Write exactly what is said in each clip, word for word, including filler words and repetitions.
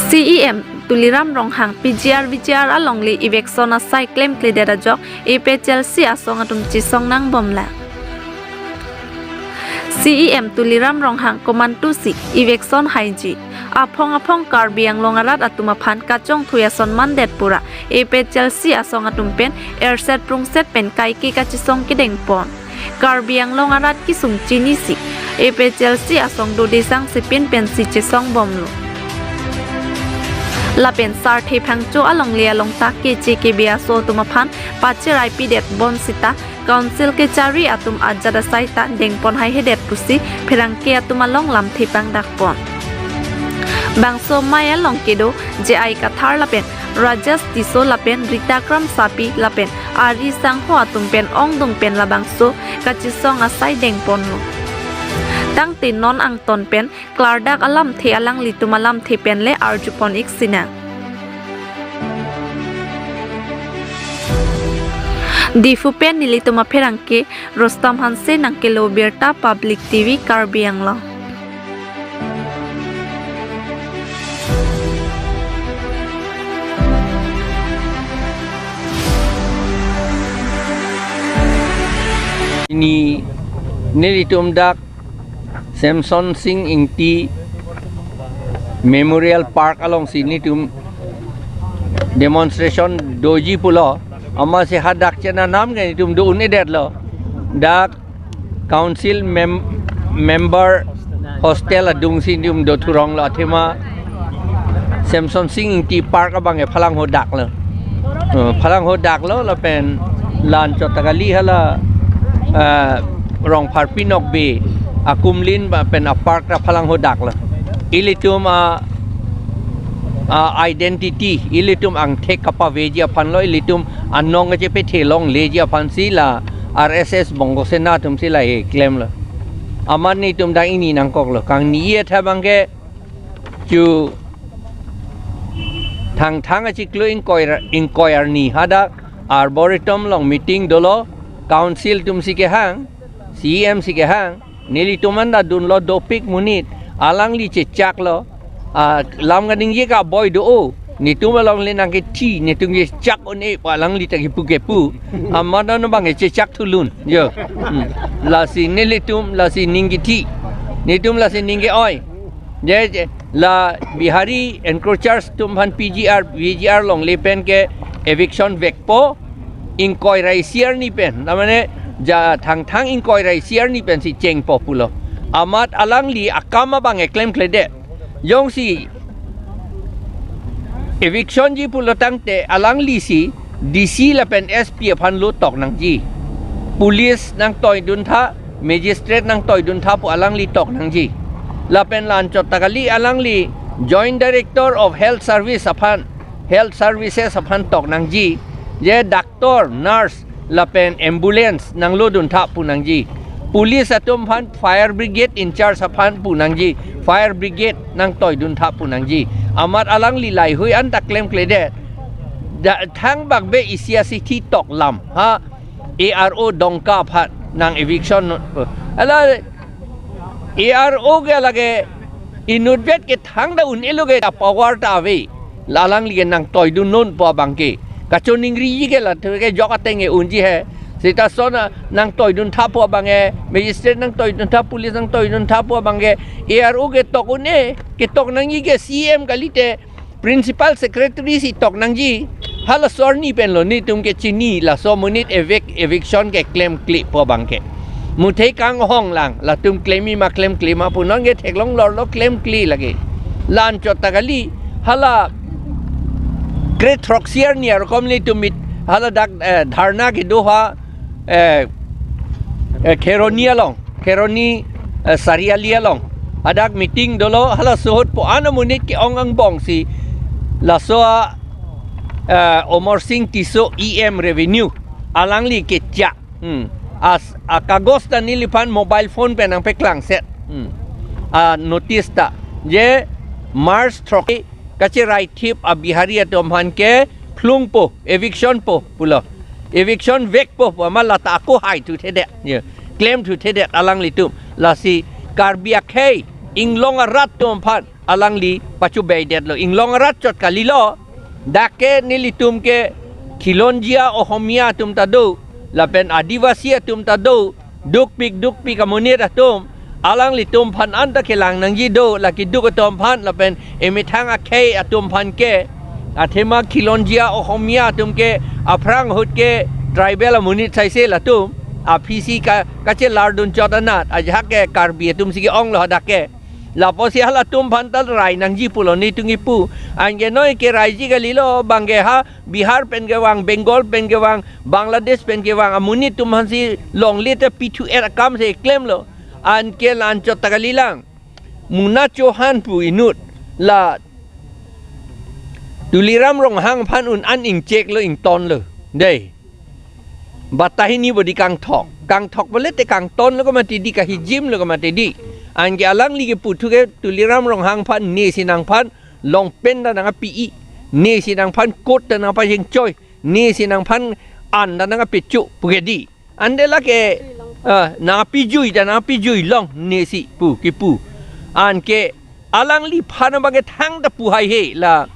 C E M Tuliram Ronghang P G R V G R alongle eviction asai klemkledet ajok A P H L C asong atum chesong nangbomlang. C E M Tuliram Ronghang komantusi eviction haiji. Aphong aphong Karbi Anglong arat atum aphan kachongthui ason mandet pura A P H L C asong atum pen erset prungset pen kaike kachesong kedengpon. Karbi Anglong arat kesung chinisi A P H L C asong dodesang sepin pensi chesongbomlo. Lapen Sarthe Phangcho alongle along ta keche kebe aso atum aphan pacherai pidet bonsita Council kechari atum ajat asai ta dengpon haihedet pusi pherangke atum along lamthe pangdakpon. Bangso amei along kedo J I Kathar lapen Rajesh Tisso lapen Rita Kramsapi lapen ari sangho atum pen ongdung pen labangso kachesong asai dengponlo. Tangte non angton pen klardak alamthe alanglitum alamthe pen le arjupon ik sinang. Diphu pen nelitum apherangke Rustom Hanse nangkelo birta Public T V Karbi Anglong. Pini nelitum dak Semson Sing Ingti Memorial Park alongsi nelitum demonstration doji pulo. Amatsi hadak chenam ke nelitum do-un-edetlo. Dak council mem- member hostel adungsi nelitum dothuronglo, athema Semson Sing Ingti Park abangke phalang hodaklo. Eh, phalang hodaklo lapen la anchot ta kali, hala, eh, Rongpharpi Nokbe akumlin ba pen a park ta phalang hodaklo. Ilitum a, a identity, ilitum angthek kapaveji aphanlo, ilitum anong kachepethe longleji aphansi la R S S Bongo Sena atumsi lahei klemlo. Amat nelitum dak ingni nangkoklo. Kangni-et abangke chu Thangthang achiklo ingkoi ra- ingkoi arni hadak Arboretum along meeting dolo, council atumsi kehang, C E M si kehang, nelitum anta dunlo dopik monit, alangli chechaklo, ah, lam kaningje kaboi do-o, netum alongle nangkethi, netum chechak un-e pu alangli ta kipu kepu, amat non abangke chechak thulun, jo. Hmm. Lasi nelitum, lasi ning kethi, netum lasi ning ke-oi. Je, je, la Bihari encroachers atum aphan P G R, V G R longle pen ke eviction vekpo, ingkoi ra isi arni pen, ta mane ja Thangthang ingkoi ra isi arni pensi chengpo pulo. Amat alangli akam abangke klemkledet. Jongsi eviction ji pulo tangte alanglisi D C lapen S P aphan lo tok nangji. Police nangtoiduntha, magistrate nangtoiduntha pu alangli tok nangji. Lapen la anchot ta kali alangli Joint Director of Health Service aphan, Health Services aphan tok nangji. Je doctor, nurse, lapen ambulance nangloduntha pu nangji. Police atum aphan fire brigade in charge aphan pu nangji. Fire brigade nangtoiduntha pu nangji. Amat alangli laheihui anta klemkledet. Da, thangbak be isi asithi tok lam. Ha, A R O Dongka aphan nang eviction. Hala A R O ke lake inutvet ke thangta un-elo ke power ta ave. La alangli ke nangtoidun non pu abangke. Kachoningriji ke la thu ke jok ateng ke unji he. Seta son nangtoiduntha pu abangke, magistrate nangtoiduntha, police nangtoiduntha pu abangke, A R O ke tok un-e, ketok nangji ke C M kalite, principal secretary si tok nangji. Halaso arni penlo netum ke chini, laso monit evic-, eviction ke klemkle pu abangke. Muthe kanghong lang, latum klemi ma klemkle ma pu non ke theklong lorlo klemkle lake. La anchot ta kali, hala kre throksi arni arokom netum mit, hala dak, eh, dharna kedo ha, eh, eh, Kheroni along, Kheroni, eh, Sariali along. Hadak meeting dolo, halaso ahut po-an amonit ke-ong angbongsi laso a, eh, Omor Sing Tisso E M Revenue alangli kecha. Hmm. As, akagos ta neliphan mobile phone pen nangpeklangset. Hmm. A notice ta. Je March throk kacherai thip a Bihari atum aphan ke phlungpo, eviction po pulo. Eviction vekpo pu amat lata ako haithuthedet. Ye. Klemthuthedet alanglitum. Lasi Karbi akhei inglong arat atum aphan alangli pachobeidetlo. Inglong arat chot kalilo. Dak ke nelitum ke khilonjia Ohomia atum ta do, lapen Adivasi atum ta do, dukpik dukpik amonit atum, alanglitum aphan anta kelang nangji do, la keduk atum aphan lapen emethang akhei atum aphan ke, athema khilonjia Ohomia atum ke aphrang ahut ke tribal amonit saise latum, aphisi ka kachelardun chot anat, ajahak ke Karbi atum si ke-onglo hadak ke. Lapusi halatum aphan ta rai nangji pulo netum kipu. Anke noi keraiji kalilo, bang ke ha Bihar pen kevang, Bengal pen kevang, Bangladesh pen kevang amonit atum aphansi longle te pithu er akam si klemlo. Anke la-an chot ta kalilang. Muna Chauhan pu inut la Tuliram Ronghang aphan un-an ingcheklo, ingtonlo. Dei. Batahini bodi kangthok. Kangthok bole te kangtonlo ke mati di, kahijimlo ke mati di. Anke alangli keputhu ke Tuliram Ronghang aphan nesi nangphan longpen ta nangpi-i. Nesi nangphan coat ta nangpachingchoi. Nesi nangphan an ta nangpechu pu ke di. Ante lake, ah, nangpijui ta nangpijui long nesi pu kipu. Anke alangliphan abang ke thangta pu haihe la.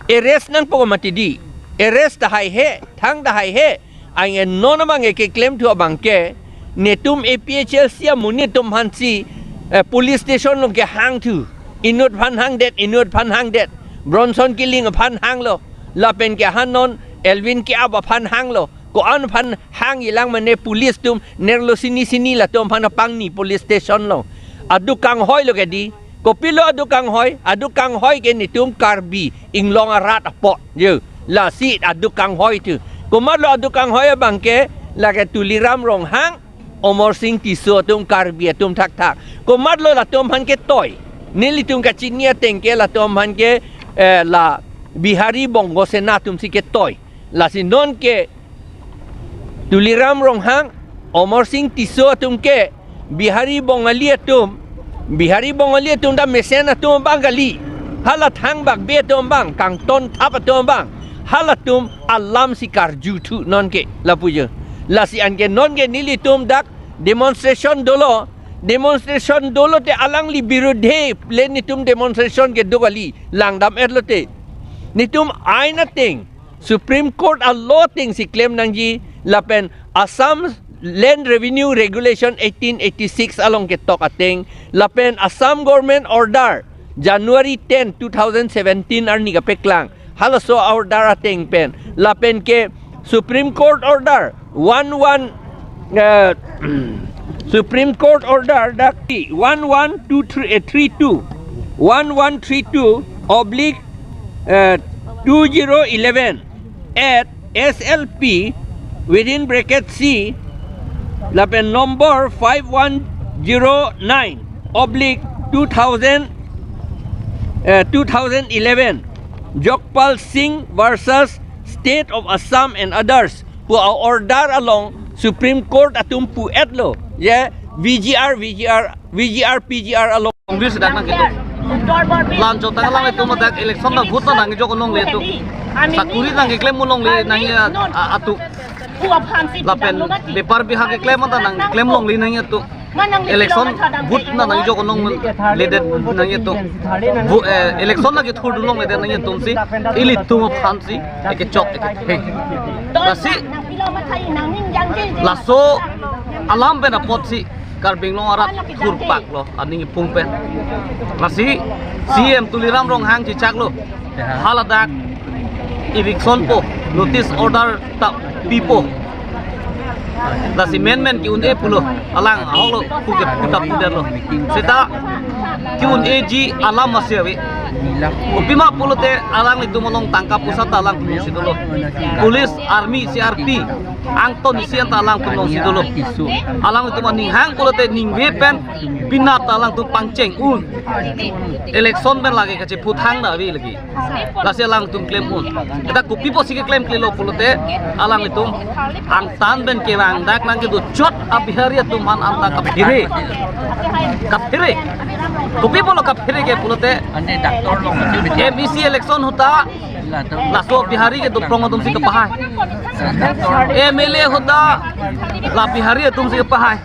Arrest nangpo ke mati di. Arrest ta haihe, thangta haihe. Anke non abang ke keklemthu abang ke, netum A P H L C amonit atum aphansi, eh, police station along kehangthu. Inut aphan hangdet, inut aphan hangdet. Bronson Killing aphan hanglo. Lapen ke ha non Elwin Keap aphan hanglo. Ko-an aphan hangjilang mane police atum nerlo sini sini latum aphan apangni police station along. Aduk kanghoilo ke di. Kopilo aduk kanghoi? Aduk kanghoi ke netum Karbi inglong arat apot. Yo, lasi aduk kanghoi thu. Komatlo aduk kanghoi abang ke, lake Tuliram Ronghang, Amarsing Tisso atum, Karbi atum thakthak. Komatlo latum aphan ketoi? Nelitum kachini ateng ke latum aphan ke, eh, la Bihari Bongo Sena atum si ketoi. Lasi non ke Tuliram Ronghang, Amarsing Tisso atum ke Bihari Bongali atum, Bihari Bongali atum ta mesen atum abang kali. Hala thangbak be atum abang, kangton thap atum abang. Halatum alam si karjuthu non ke lapu jo. Lasi anke non ke nelitum dak demonstration dolo, demonstration dolo te alangli birudhe le netum demonstration kedo kali, langdam-etlo te. Netum ain ateng, Supreme Court a-law ateng si klem nangji, lapen Assam Land Revenue Regulation eighteen eighty-six along ketok ateng, lapen Assam Government Order January ten, two thousand seventeen arni kapeklang, halaso order ateng pen, lapen ke Supreme Court Order one one, eh, Supreme Court Order dak one one two three, eh, three two, one one three two oblique, eh, two zero eleven at S L P, within bracket C, lapen number five one zero nine oblique two thousand, eh, two thousand eleven, Jagpal Singh versus State of Assam and others pu a-order along Supreme Court atum pu-etlo, je V G R, V G R, V G R, P G R along. Congress dak nangkedo. Lan chotang alanglitum dak election ta vote ta nangjok longle atum. Sakuri nangkeklem longle nang a, a, atum. Lapen bepar bihak keklem ta nangklem longle nang atum. Election vote ta nangjok longledet nang atum. Vo-, eh, election lake thurdun longledet nang atum si ilitum aphansi ekechok ekephe. Lasi laso alam pen apotsi Karbi Anglong arat thurpaklo aning ipung pen. Lasi C M Tuliram Ronghang chechaklo. Haladak eviction po, notice order ta pipo. Lasi menmen ke-un-e pulo, alang ahoklo pu ke puta puderlo. Seta ke-un-eji alam masi ave. Kopima pulote alanglitum along tangka poisa ta alangtum si dolo. Police, army, C R P angton isi anta alangtum along si dolo. Alanglitum aning hang pulote ningve pen pinap ta alangtum pangcheng un. Election pen lake kacheputhang ta ave lake. Lasi alangtum klem un. Eta kopi pusi keklem klelo pulote alanglitum angtan pen kevang dak nangkedo chot a-Bihari atum aphan anta kaphere. Kaphere. Kopi pulo kaphere ke pulote M E C election ahut ta laso Bihari kedo prong atum si kepahai. M L A ahut ta la Bihari atum si kepahai.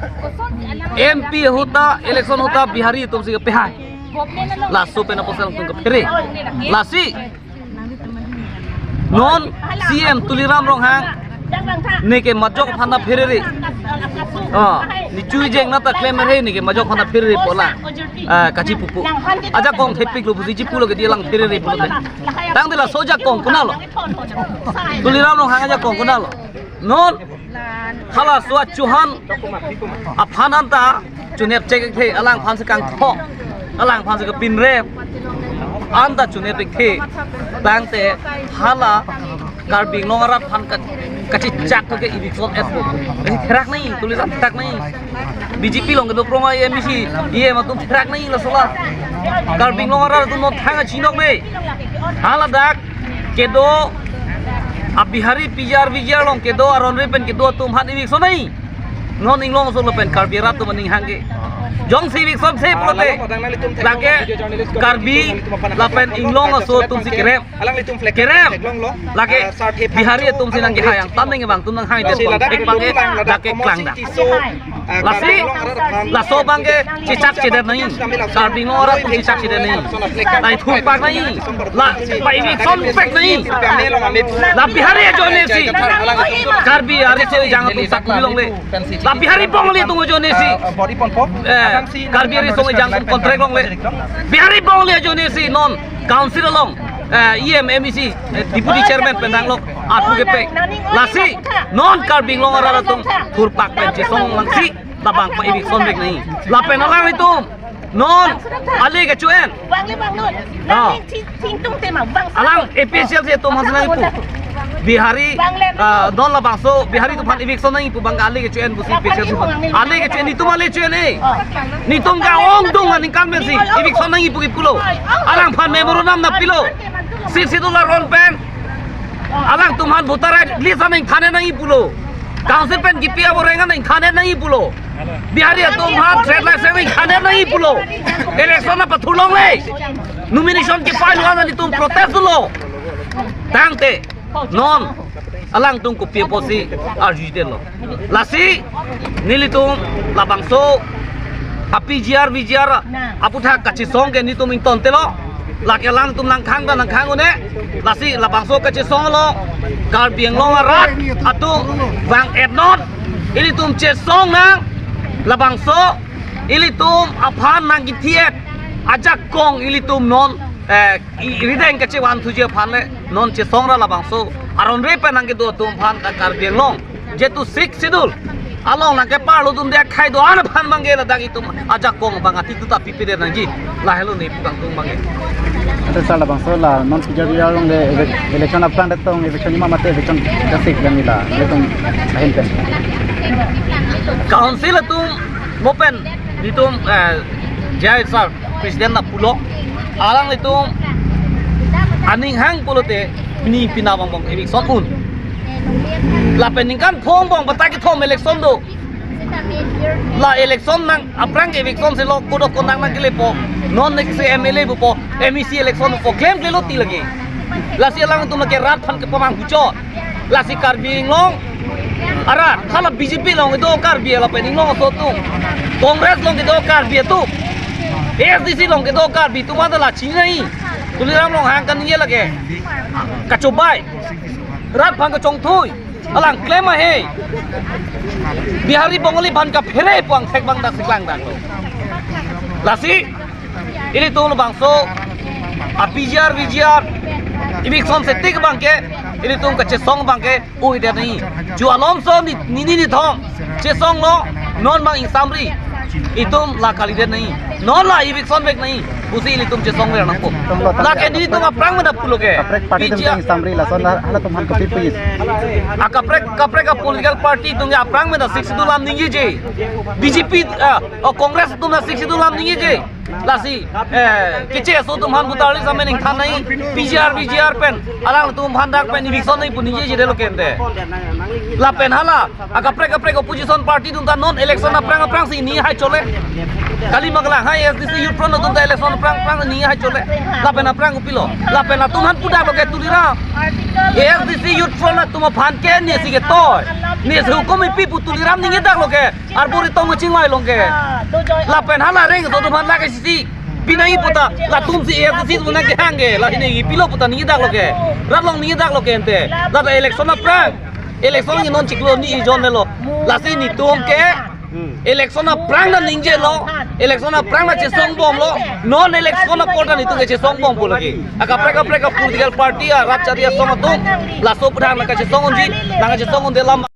M P ahut ta, election ahut ta Bihari atum si kepehai. Laso pen apotsi alangtum kephere. Lasi non C M Tuliram Ronghang neke majok aphan ta pherere. Ah, ne chui jeng na ta klem re, neke majok aphan ta pherere pu la. Ah, kachipupo. Ajakong thepiklo pusi chipulo ke di alang pherere pulote. Tangte laso ajakong konatlo? Tuliram Ronghang ajakong konatlo? Non halaso a-Chauhan aphan anta chonep chek thekthe, alangphan si kangthok, alangphan si kapinrem anta chonep thekthe. Tangte hala Karbi Anglong arat aphan ka, kachechak ke eviction et po. Therak nangji, Tuliram therak nangji. B J P along kedo krong a M E C, E M atum therak nangji laso la. Karbi Anglong arat atum non thang a chinok ne. Hala dak kedo a Bihari P G R V G R along kedo aron re pen kedo atum aphan eviction nangji. Non Inglong aso lapen Karbi arat atum aning hangke. Jongsi eviction se pulote, lake Karbi lapen Inglong aso atum si kerem. Kerem. Lake Bihari atum si nangkehai angtan nangji abang atum nanghai det abang, ek abangke dak ke klang dak. Lasi laso abangke chechak chedet nangji. Karbi Anglong arat atum chechak chedet nangji. Nangthurpak nangji. La, pa eviction pek nangji. La Bihari ajoine si Karbi ari se jang atum sakuri longle. La Bihari Bongali atum ajoine si, eh, Karbi ari song jang atum contract longle. Bihari Bongali ajoine si non council along, eh, E M, M E C, eh, deputy chairman pen nanglok atu kepek. Lasi non Karbi Anglong arat atum thurpak pen chesong nangji, labang pa eviction vek nangji. Lapen alanglitum non ale kecho-en. Bang le bang nun. Ah. Nang ting, ting tung tema bang. Alang A P H L C atum aphan si nangpu. Bihari, ah, non labangso Bihari atum aphan eviction nangji pu abang ale kecho-en pusi A P H L C atum aphan. Ale kecho-en, netum ale cho-en e. Netum ke-ongdung aningkan pensi eviction nangji pu kipulo. Alangphan memorandum nangpilo. Sixth Schedule aron pen alangtum aphan voter I D list aningthan nangji pulo. Council pen kipi aboreng aningthan nangji pulo. Bihari atum aphan trade license aningthan nangji pulo. Election nangpathur longle. Nomination kepilo an netum protest lo. Tangte non alangtum kopi apotsi arjudetlo? Lasi nelitum labangso a P G R V G R aputhak kachesong ke netum ingtontelo. Lake alangtum nangkhang ta nangkhang un-e. Lasi labangso kachesong along Karbi Anglong arat atum vang-et non. Ilitum chesong nang, labangso ilitum aphan nangkethi-et ajakong ilitum non, eh, i-, rideng kachevanthuji aphan le non chesong ra labangso aron re pen nangkedo atum aphan ta Karbi Anglong, jehetu Sixth Schedule along nangkeparlo dunde akhei do-an aphan abangke ladak itum ajakong abang atitu ta pipedet nangji. Lahelo ne pu kangtung abangke. Ante sir, labangso la non P G R V G R along le ele-, election aphrang det tong, election ima mate election dasik dan ila, election lahin pen. Council atum mo pen netum, eh, J I sir president nangpulo, alanglitum aning hang pulote pini pina angbong eviction un. Lapen ningkan pho angbong batai kethom election do. La election nang aphrang ke eviction si lo, code of conduct nangkelepo. Non next M L A bupo, M E C election bupo, klemklelo ti lake. Lasi alangtum lake rat aphan kepamang huchot. Lasi Karbi Anglong arat, hala B J P along kedo Karbi lapen Inglong aso atum, Congress along kedo Karbi atum, A S D C along kedo Karbi atum anta la chini nangji. Tuliram Ronghang kaningje lake kachobai, rat aphan kachongthui, alang klem ahe. Bihari Bongali aphan kaphere pu angthek abang dak si klang dak lo. Lasi ilitum labangso a P G R V G R eviction setik abangke ilitum kachesong abangke uidet nangji. Ju alomso ni, ni, ni, nithom chesonglo, non abang ingsamri itum la kalidet nangji. Non la eviction vek nangji pusi ilitum chesongver nangpo. Lake netum aphrang mena pulo ke. Kaprek party atum P G R ingsamri, lason la halatum aphan kopi pu-i? A kaprek, kaprek a political party atum ke aphrang mena Sixth Schedule alam ningjeje. B J P, ah, o Congress atum la Sixth Schedule alam ningjeje. Lasi, eh, keche aso atum aphan butar li samen ingthan nangji, P G R, V G R pen, alangtum aphan dak pen eviction nangji pu ningjeje detlo ke ante. Lapen hala a kaprek kaprek opposition party atum ta non election aphrang aphrang si nihai chole. Kali ma kalang hai A S D C Youth Front atum ta election aphrang aphrang nihai chole. Lapen aphrang kopilo? Lapen latum aphan pu daklo ke Tuliram. A S D C Youth Front atum aphan ke ne si ketoi. Ne se hukum ipi pu Tuliram ningje dak lo ke. Arbor itong chingvai long ke. Lapen hala reng so duman lake sisi. Pinai puta latum si A F C si duman ke hang ke. La ini ipilo puta ningje dak lo ke. Rat along ningje dak lo ke ante. Lata election aphrang. Election ni non chiklo ni ijon lo. Lasi netum ke. Election aphrang ta ningje lo. Election aphrang ta chesong bom lo. Non election apor ta netum ke chesong bom po lagi. Akaprek kaprek ka political party a rat chari asong atum. Laso aphrang nangkachesong unji. Nangkachesong un-e lam.